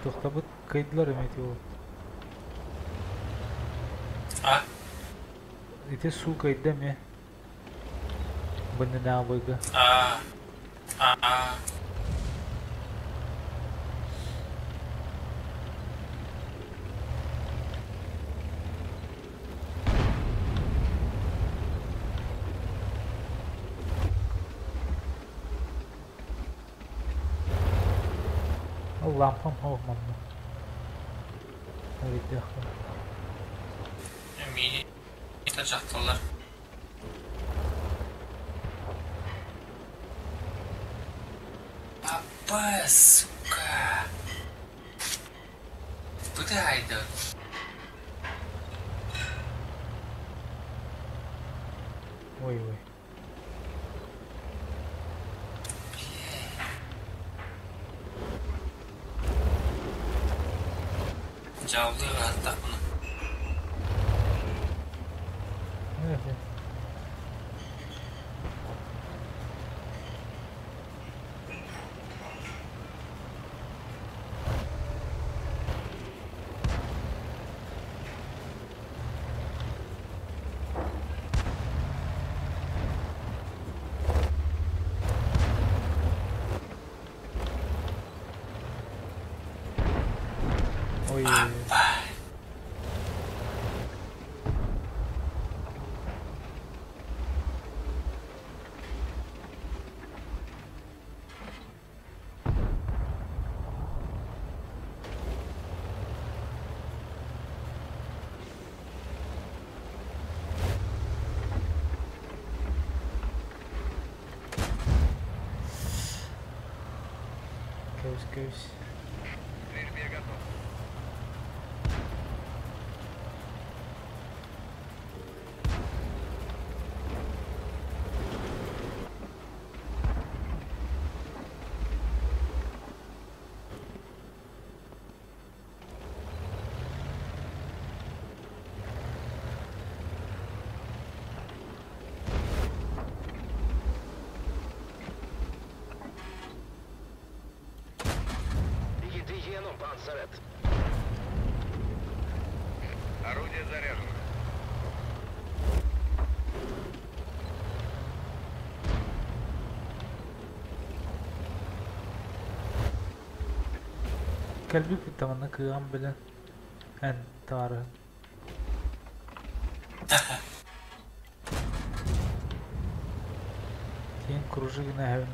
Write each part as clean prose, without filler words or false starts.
Туохтабыт кыайдылар эмиэ ити уолаттар. А? Ити суу кыайда эмиэ. Быннынааҕы бойга. А. А. Ол лампам суох манна. Өйдөөхпүн. Миини дьахталлар. Папа, сука! Куда идет? Ой-ой. Дьааллыы аһаттахпына. Ой. Кэбис, кэбис. Стрельбе готов. Gick inte igenom pansaret. Орудие заряжено. Кэлбиппит даҕаны кыаҕым билэн эн таарыһын. Киэҥ кружи гына эһэбин.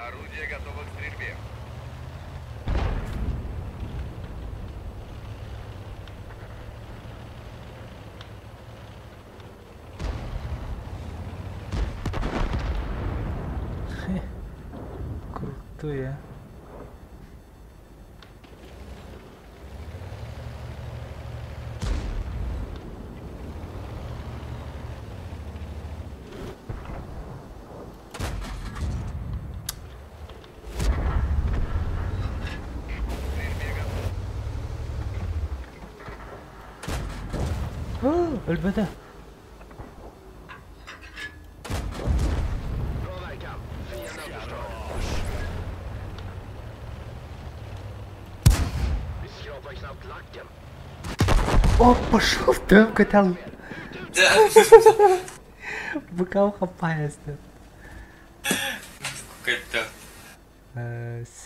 Орудие готово к стрельбе. Крутой, а. Стрельбе готов. Өлбөтө. Bra verkan. Fienden förstörd. Vi skrapar knappt lacken. О, пошел в темп котел. Да. Быкау хапаесты. Какая-то.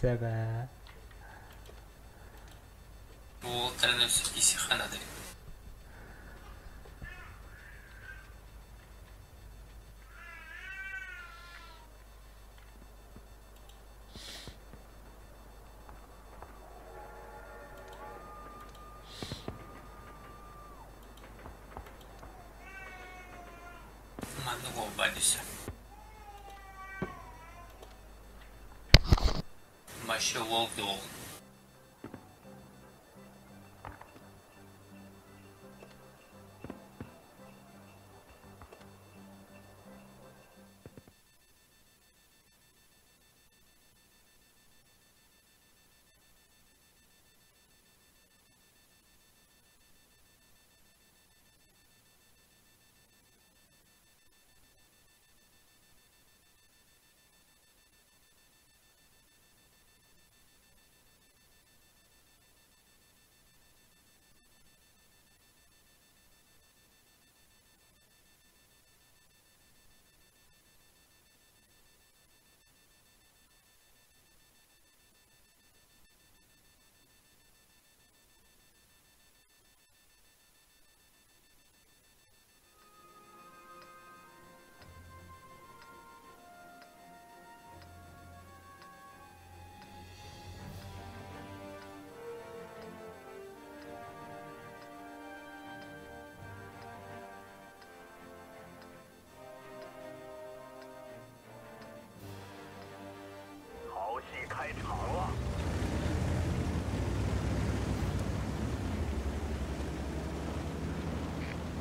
Себе. Уолтер кисиханады. Манна буолбадыса. Маша волк.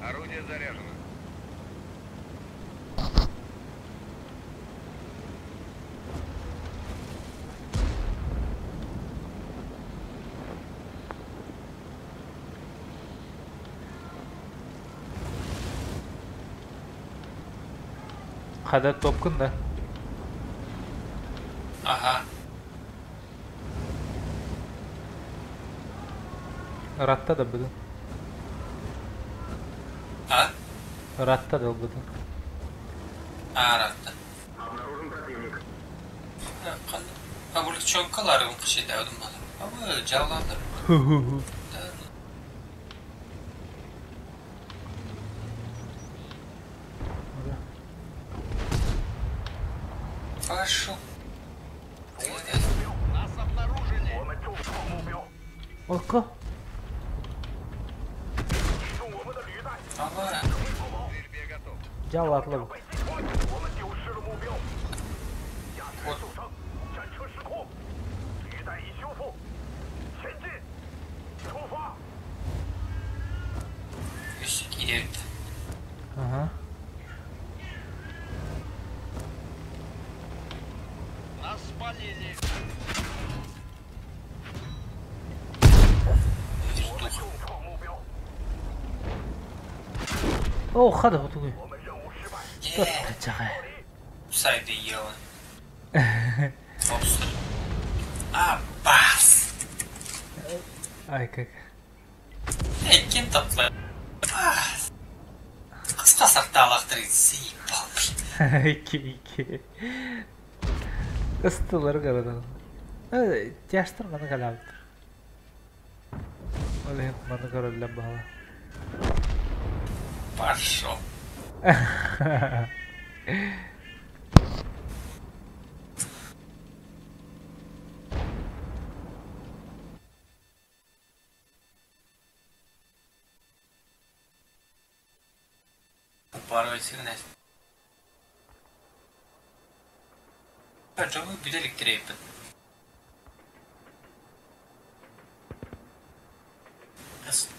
Орудие заряжено. Хада топкун да? Ага. Ыратта да бүгүн. А? Ыратта да ылбытын. А, ыратта. Обнаружен противник. Облегченкаларым кышыйдаудым мана. Абы жалландыр. Хорошо. Нас обнаружили. Око. Ага. К стрельбе готов. Жаллатлы. Вот. Өссө киирээбит. Ага. Нас спалили. Дух. О, хада хотугуй. Э, Тачаҕай. Сайды ела. Обстур. А, бас. Ай как. Эй, ким таптылар? Бас. Кыска сактаалактыр заебал. Ики ики. Ыстылар карадан. Тяштыр маны калабыттыр. Ол иһин маны көрөллөр баҕала. Пошел. Упарывай сигнал. Жому бүдэлик тирейпит.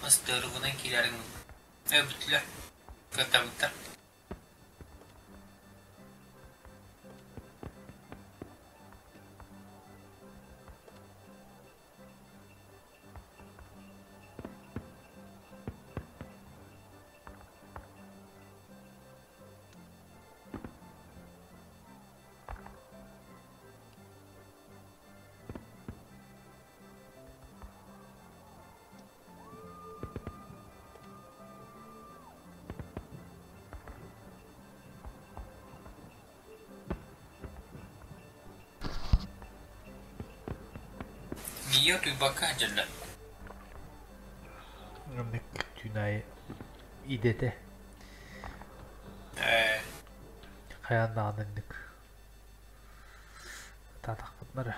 Астырыгынан киирэрин өбүтлө кытабыттар. Мия туйбакка дьэллэ. Оннук түүнай идете. Э, Хайаан даҕаны инник. Таатахпытнара.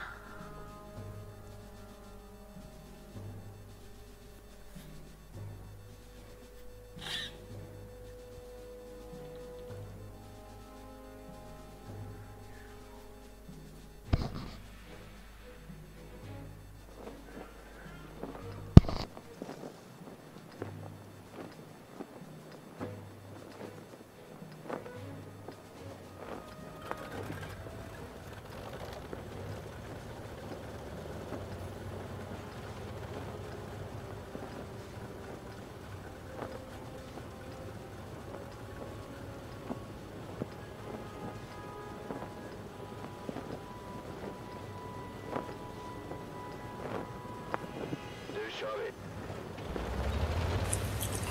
Nu kör vi.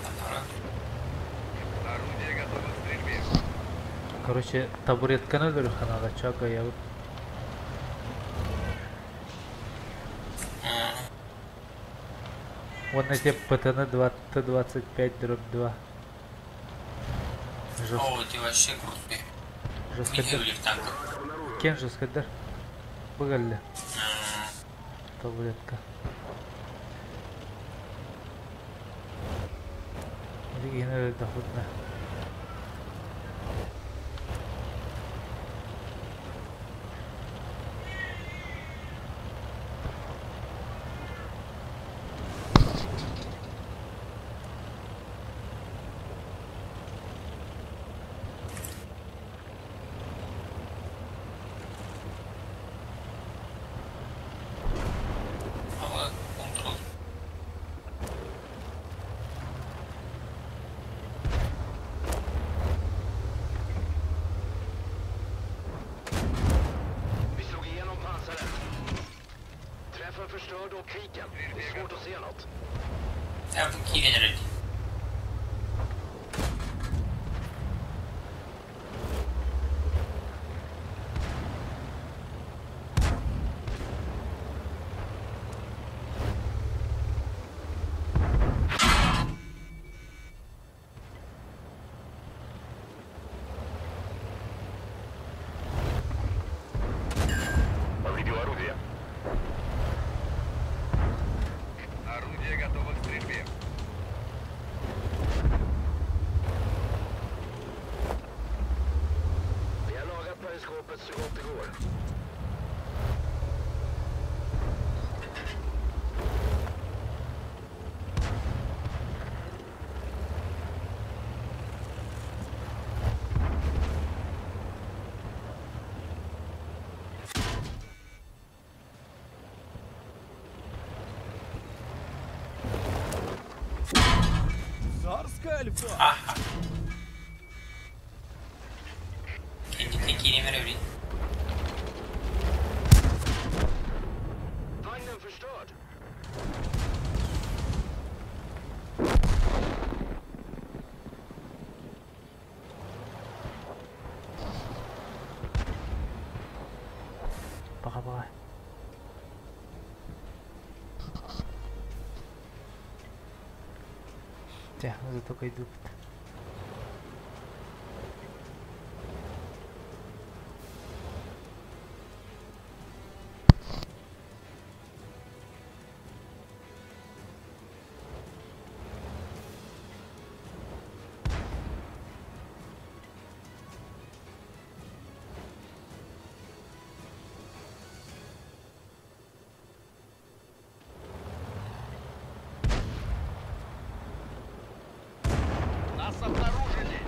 Анара. Орудие готово к стрельбе. Короче, табуретканы өлөрү ханаада чака ябыт. Вон эти ПТН 25 дробь 2. Жестко. О, ты вообще крутой. Жестко. Михаил танков. Кен жесткодер. Быгалли. Табуретка. Билигин доходно. Ээ бу киирэн эрэр дии. Повредил орудие. Орудие готово к стрельбе. Vi har lagat periskopet så gott det går. Царская альфа! Кэнниттэн киирэн эрэбин. Vagnen förstörd. Пока-пока. Чэ, зато кайдуубут. Нас обнаружили.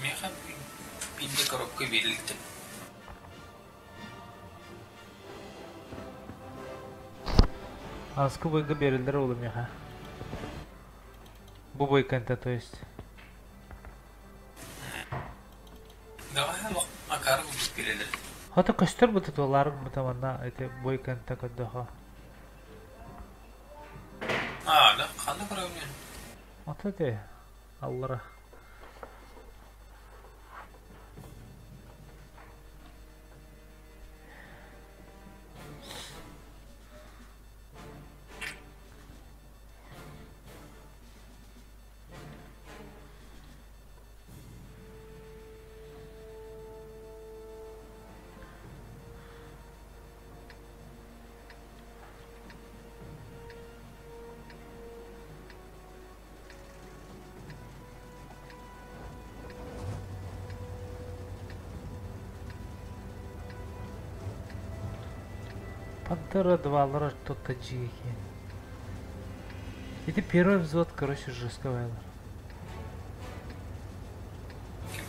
Миэхэ биирдэ коробка биэрилтим. Аскы бойга берилдер ол миэхэ. Бу бойканта, то есть. Бэҕэһээ олох акаары курдук биэрэллэр. Хата көстөр бу тутулар бутаманна эти бойканта көрдөхө. Аа, да, ханна көрөбүн? Ата те аллара. Пантера 2 лара что-то дьиэки. Это первый взвод, короче, жестковый.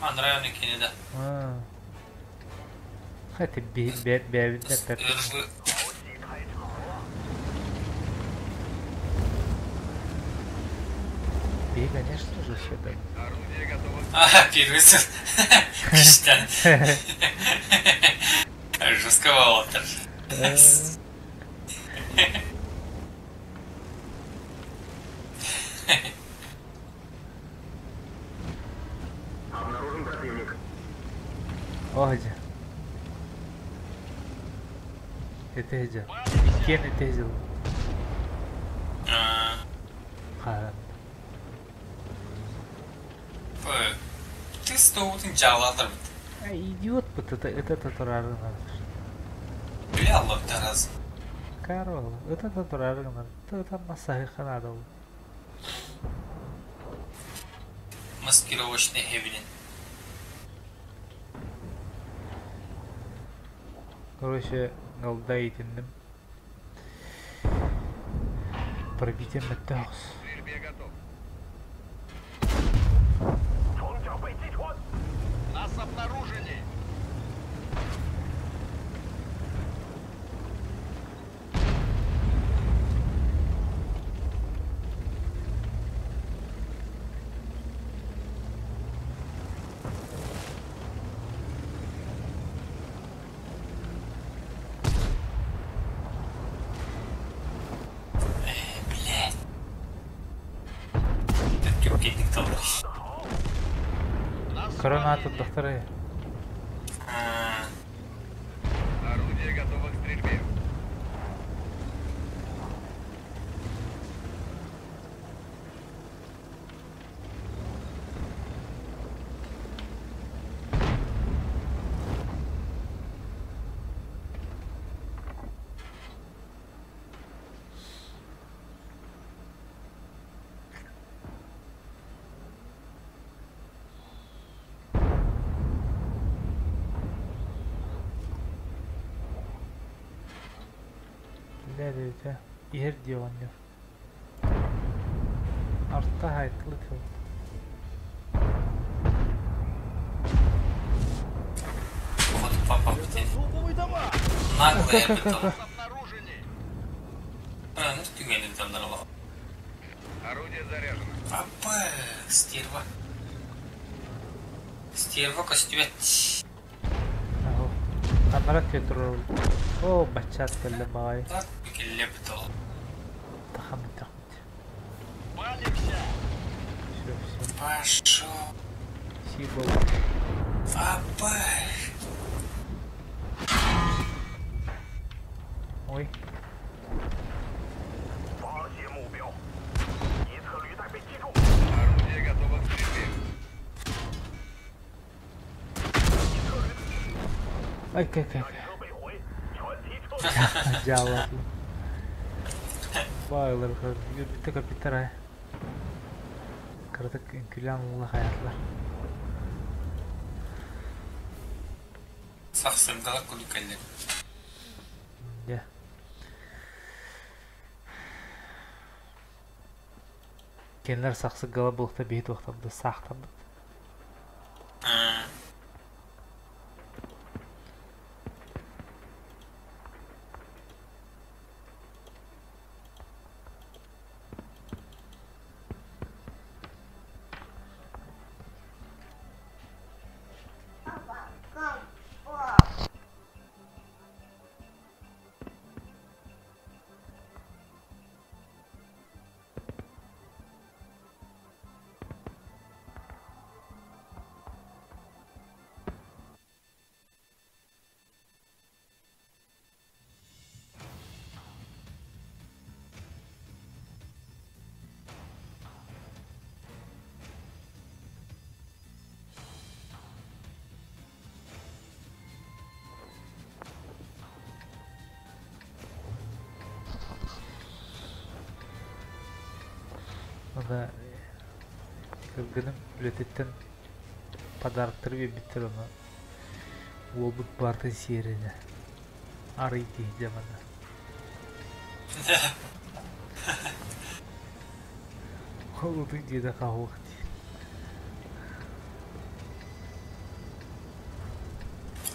Андрей кини да. А. Хотя бе бе бе бе бе. Биһи, конечно же, сюда. Орудие готово к А, первый сын. Киштан. Жестковато. Обнаружен противник. Оо дьэ. Ити дьэ. Киэн ити дьыл. Хаһан. Ты стоутын жаалаатар бит. Идиот бут это это турарынан. Бля Аллах тараз. Карол, это турарынан. Ты там масахы надо. Маскировочный хевилин. Короче, голда итинним. Пробитие мөттөөхс. К стрельбе готов. Нас обнаружили. Блядь. Түккендик талар. Нас Коронатор спалили. дохтары. Орудие готово к стрельбе. Бля, дебите. Иһэр диэ оҕонньор. Арта хайтылы тыл. Походу папа Это бит. залповый товар! Наглая Ка-ка-ка-ка. бит. Нас обнаружили. Аны түгенин талдар. Орудие заряжено. Апа, стерва. Стерва костюмет. Аһо. Анара кетрол. О, бачат кэллэ баҕайы. Так, келле бит ол. Тахам тахмит. Палимся. Все, все. Пошел. Сибол. Апа. Ой. Орудие готово к стрельбе. Ай, кай, кай, кай. Дьаалла. Баайлар бүттэ капитара. Кыратык үҥкүүлээн улла хайатлар. Сақсырдала күлүкелле. Дьэ. Кинилэр сахсыгала буолта биһи туохтарбыт саахтарбыт. Онно кэргэним үлэтиттэн подароктары биэрбиттэр ону уолбут баартын сиэринэ арый дии дьэ манна. Ол ытык дьиэтэ хаһыах дии.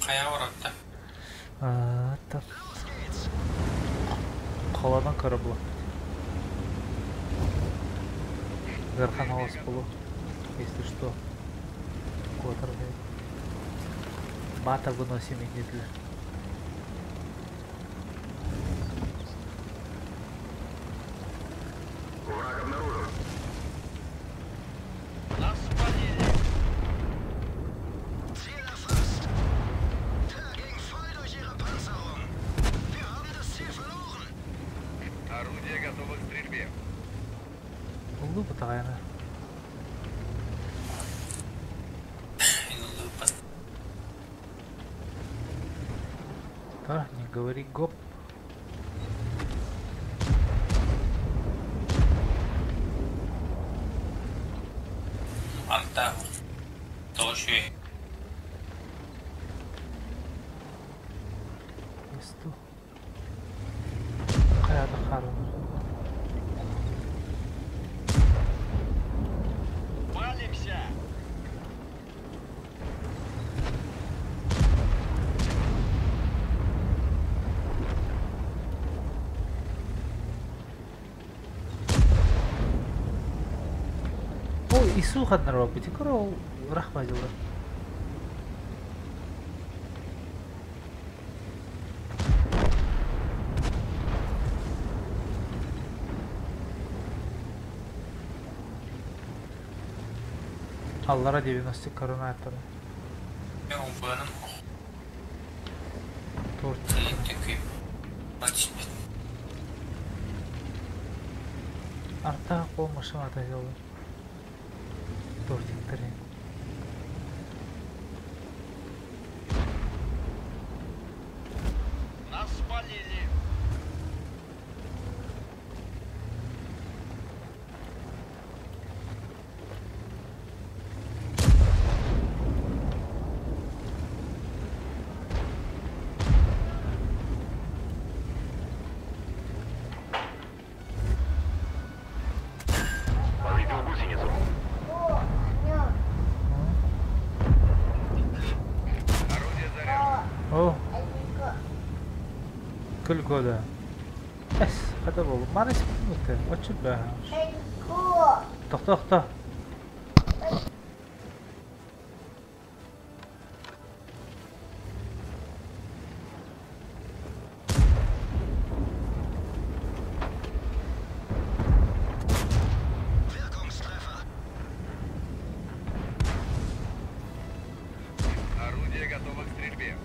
Хайа оротта. Аа, холонон көрө булаппыт. Ыарахан оҕус буолуо, если что. Куотар Бата выносим диэтилэр. Враг обнаружен. Нас спалили. Ziel erfasst. Der ging voll durch ihre Panzerung. Wir haben das Ziel verloren. Орудие готово к стрельбе. Улуу бутаҕайана. Мин ылбат. Да, не говори гоп. Антах. Тоҕо үчүгэй. Исту. Хайа да хаалан. Палимся. Ол ИСУ ханнар барбыт. Көрө ыраах баайдылар. Аллара 90 корона аттара. Мен убаным Торт. төкүй. Батышпет. Арта қол машина тазелы. Тортиктары. Нас спалили. Повредил гусеницу. Орудие заряжено. О. Көл года. Эс, хата бол. Маны спинуте. Очень баа. Тохто, тохто. Wirkungstreffer. Орудие готово к стрельбе.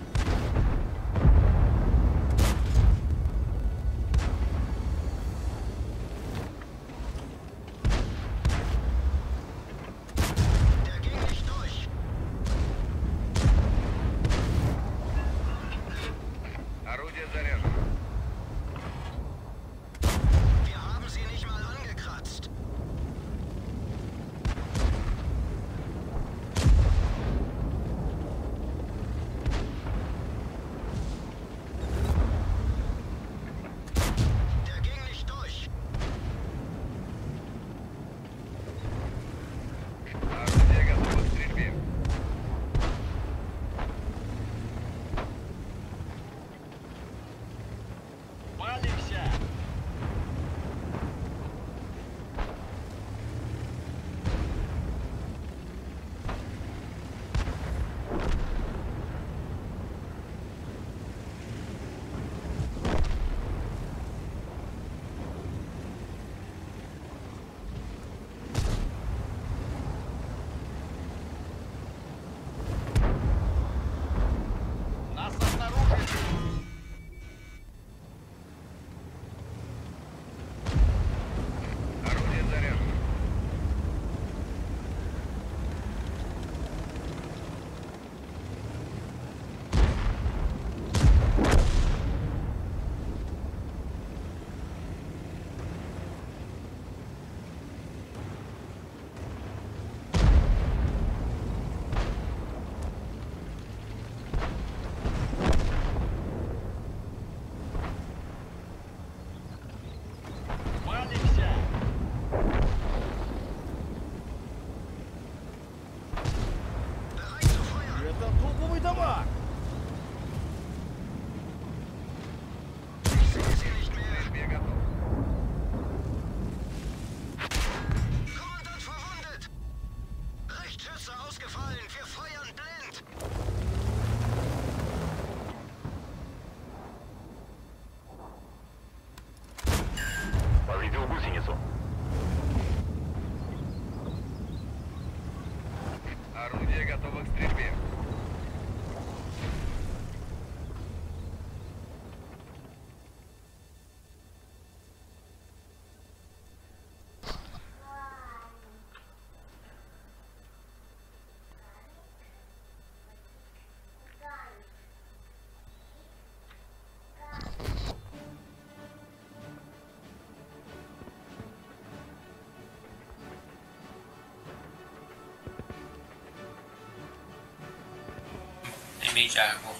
Эмиэ дьааһык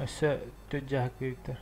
Өссө түөрт дьааһык биэрбиттэр.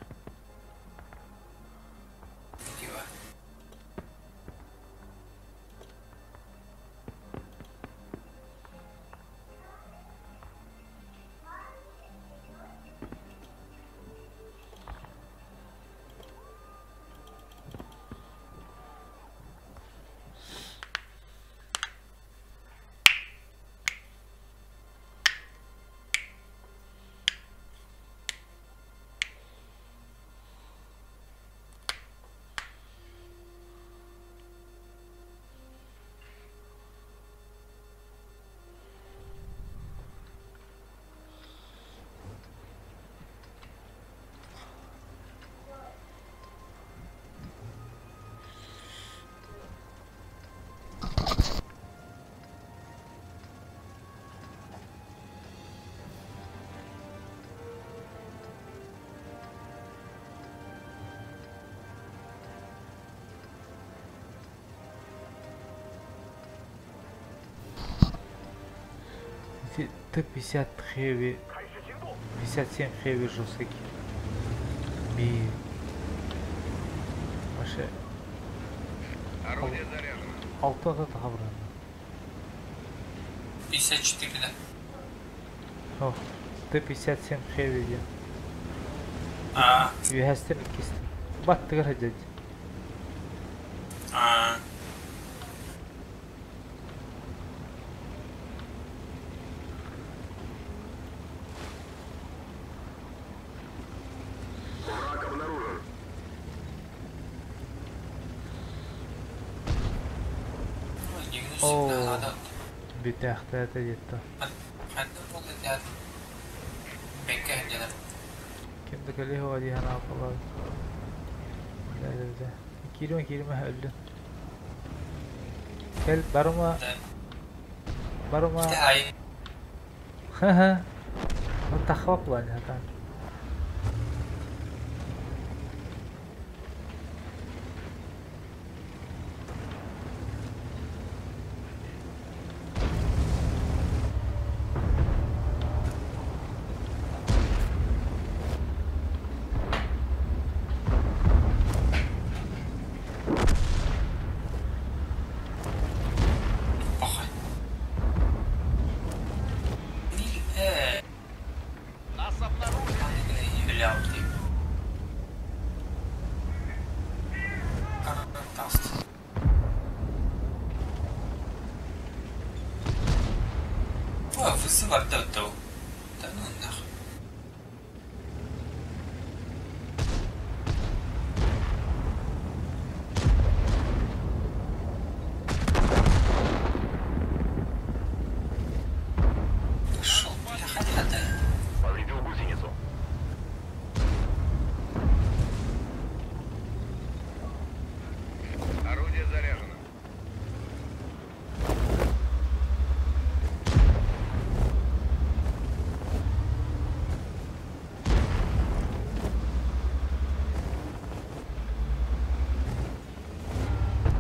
Ити Т-50 Heavy, 57 Heavy жесткий. Би. Вообще. Орудие заряжено. Алты ата хабыран. 54, да? О, Т-57 Heavy диэн. А, Үөһэстэн иккистэн. Баттыгар сылдьар. а. Враг обнаружен. Ой, дьиҥин Оо. сигналаада. Бүтээхтээтэ диэтэ. Ханна буолла диэн. Бэккэ сылдьар. Ким да кэлиэ суоҕа дии санаабыппар. Бля, бля, бля. Кииримэ, кииримэ, өллүн. Кэл, барыма, Да. барыма. Ити ай. Ха-ха. Ну тахва плане там. Похуй. Нас обнаружили. Бля, ты. Таст. О, вызывать да да. Да ну нахуй. Пошел, бля, хотя да. Повредил гусеницу. Орудие заряжено.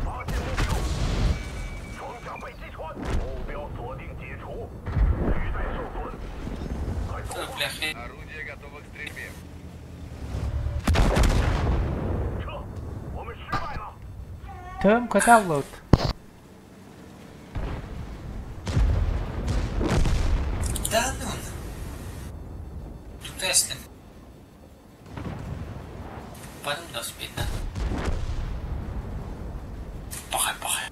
发现目标，装甲被击穿，目标锁定解除，履带受损，快走 Ой, бля, хе. Орудие готово к стрельбе. 撤！我们失败了。 Töm каталлот. Да ну. Тут если. Потом не успеть, да? Похай, похай.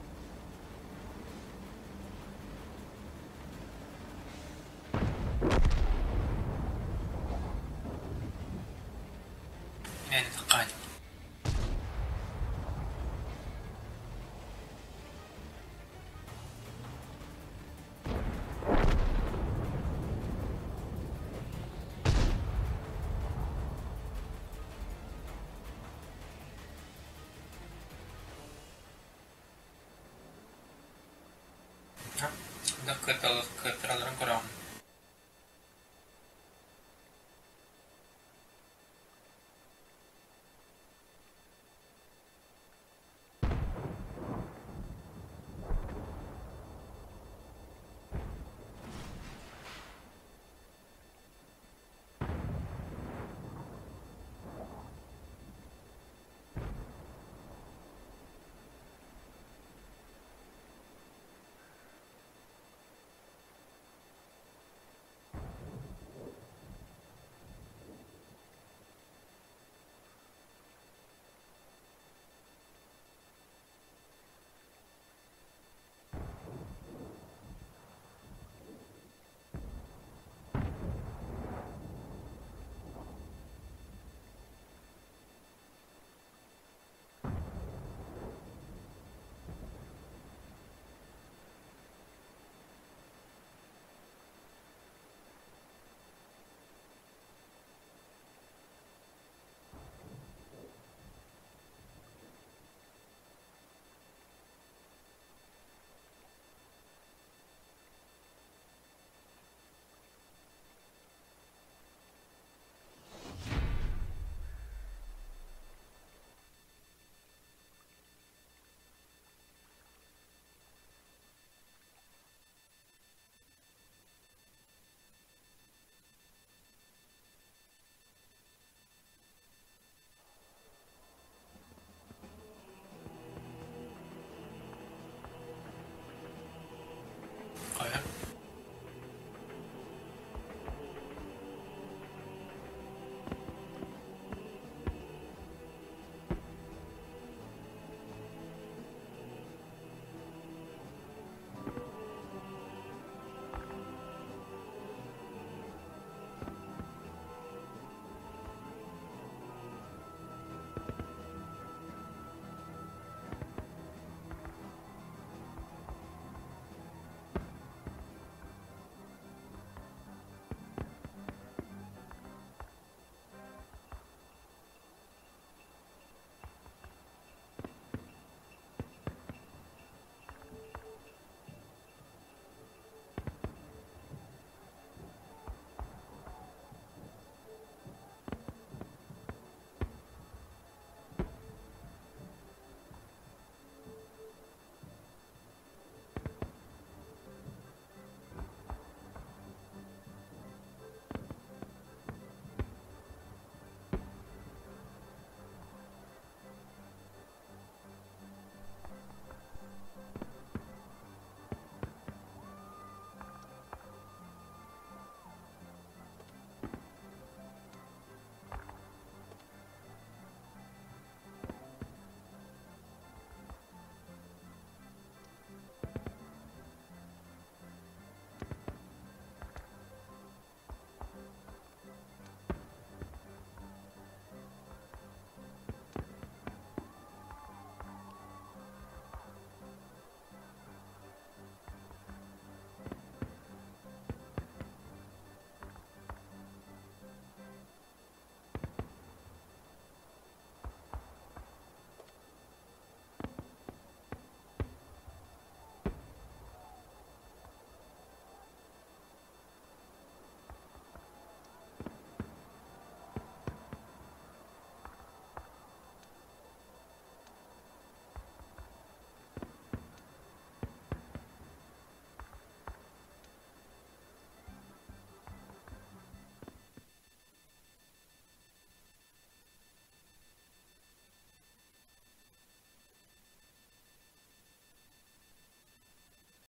Мен қань. Хайдах кыаттаралларын көрөҕүн.